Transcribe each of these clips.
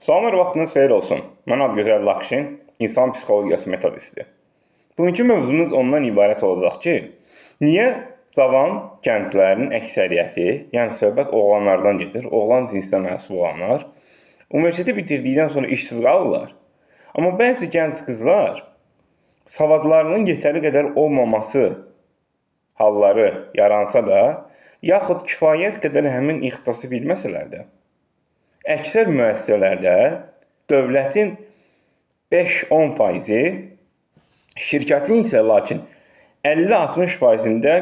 Salamlar, vaxtınız xeyir olsun. Mən Adgözəl Lakşin, insan psixologiyası metodisti. Bugünkü mövzumuz ondan ibarət olacaq ki, niyə cavan gənclərin əksəriyyəti, yəni söhbət oğlanlardan gedir, oğlan cinsinə mənsub olanlar, universiteti bitirdikdən sonra işsiz qalırlar. Amma bəzi gənc qızlar savadlarının yetəri qədər olmaması halları yaransa da, yaxud kifayət qədər həmin ixtisası bilməsələr də, əksər müəssisələrdə dövlətin 5-10 faizi, şirkətin isə lakin 50-60 faizində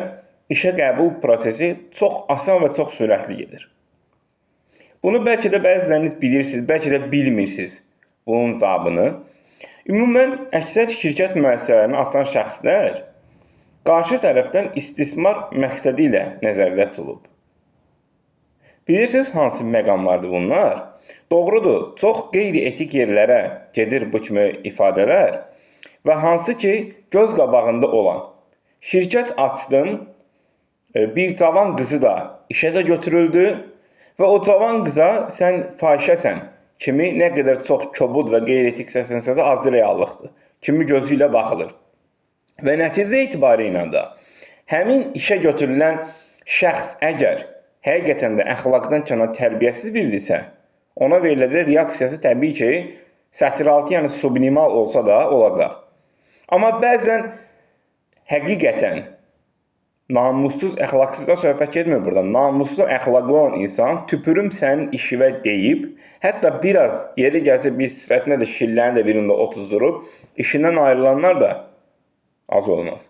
işə qəbul prosesi çox asan və çox sürətli gedir. Bunu bəlkə də bəziləriniz bilirsiniz, bəlkə də bilmirsiniz bunun cavabını. Ümumən, əksər şirkət müəssisələrini açan şəxslər qarşı tərəfdən istismar məqsədi ilə nəzərdə tutulub. Bilirsiniz hansı məqamlardır bunlar? Doğrudur, çox qeyri-etik yerlərə gedir bu kimi ifadələr və hansı ki, göz qabağında olan şirkət açdın, bir cavan qızı da işə də götürüldü və o cavan qıza sən fahişəsən kimi nə qədər çox kobud və qeyri-etik səslənsə də acı reallıqdır. Kimi gözü ilə baxılır. Və nəticə etibarı ilə də həmin işə götürülən şəxs əgər həqiqətən də əxlaqdan kənar tərbiyəsiz biridirsə, ona veriləcək reaksiyası təbii ki, sətiraltı, yəni sublimal olsa da olacaq. Amma bəzən həqiqətən namussuz, əxlaqsızdan söhbət getmir burada. Namuslu, əxlaqlı olan insan tüpürüm sənin işivə deyib, hətta biraz yeri gəlsə bir sifətinə də şilləni də birində otuzdurub, işindən ayrılanlar da az olmaz.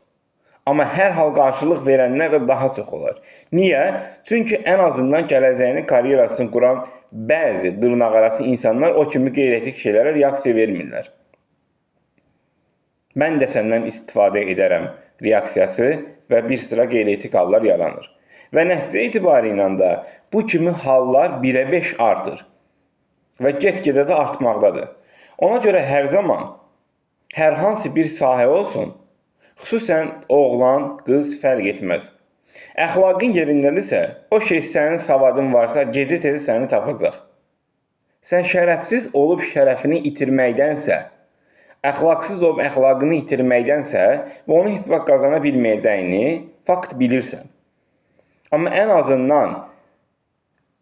Amma hər hal qarşılıq verənlər də daha çox olar. Niyə? Çünki ən azından gələcəyini, karyerasını quran bəzi dırnaqarası insanlar o kimi qeyri-etik şeylərə reaksiya vermirlər. Mən də səndən istifadə edərəm reaksiyası və bir sıra qeyri-etik hallar yaranır. Və nəticə etibarı ilə də bu kimi hallar 1-ə 5 artır və get-gedə də artmaqdadır. Ona görə hər zaman hər hansı bir sahə olsun, xüsusən oğlan, qız fərq etməz. Əxlaqın yerindədirsə, o şey sənin savadın varsa, gecə tezi səni tapacaq. Sən şərəfsiz olub şərəfini itirməkdənsə, əxlaqsız olub əxlaqını itirməkdənsə və onu heç vaxt qazana bilməyəcəyini fakt bilirsən. Amma ən azından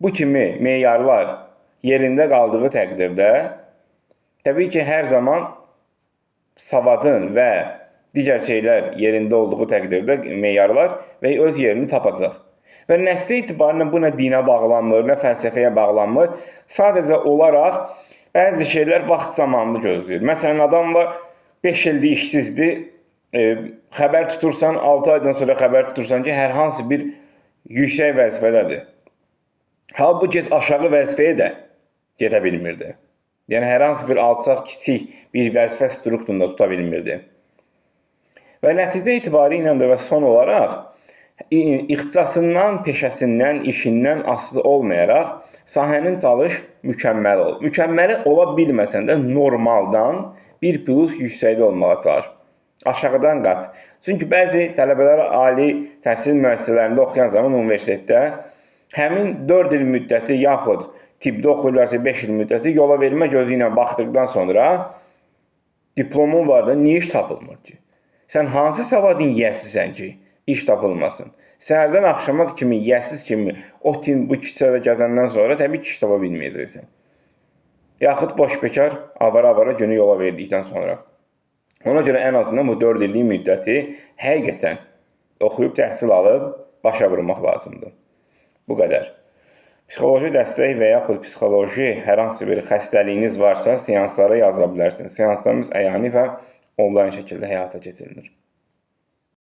bu kimi meyarlar yerində qaldığı təqdirdə, təbii ki, hər zaman savadın və digər şeylər yerində olduğu təqdirdə meyarlar və öz yerini tapacaq. Və nəticə etibarıyla bu nə dinə bağlanmır, nə fəlsəfəyə bağlanmır. Sadəcə olaraq bəzi şeylər vaxt zamanını gözləyir. Məsələn, adam var 5 ildir işsizdir. Xəbər tutursan, 6 aydan sonra xəbər tutursan ki, hər hansı bir yüksək vəzifədədir. Halbuki aşağı vəzifəyə də gedə bilmirdi. Yəni, hər hansı bir alçaq, kiçik bir vəzifə strukturunda tuta bilmirdi. Və nəticə etibarı ilə də və son olaraq ixtisasından, peşəsindən, işindən asılı olmayaraq sahənin çalış, mükəmməl ol. Mükəmməli ola bilməsən də normaldan bir plus yüksəkdə olmağa çalış. Aşağıdan qaç. Çünki bəzi tələbələr ali təhsil müəssisələrində oxuyan zaman universitetdə həmin 4 il müddəti yaxud tibbdə oxuyurlarsa 5 il müddəti yola vermə gözü ilə baxdıqdan sonra diplomun var da niyə iş tapılmır ki? Sən hansı savadın yiyəsisən ki, iş tapılmasın? Səhərdən axşama kimi yiyəsiz kimi o tin bu küçədə gəzəndən sonra təbii ki, iş tapa bilməyəcəksən. Yaxud boş bekar avara-avara günü yola verdikdən sonra. Ona görə ən azından bu 4 illik müddəti həqiqətən oxuyub təhsil alıb başa vurmaq lazımdır. Bu qədər. Psixoloji dəstək və yaxud psixoloji hər hansı bir xəstəliyiniz varsa, seanslara yazıla bilərsiniz. Seanslarımız əyani və onlayn şəkildə həyata keçirilir.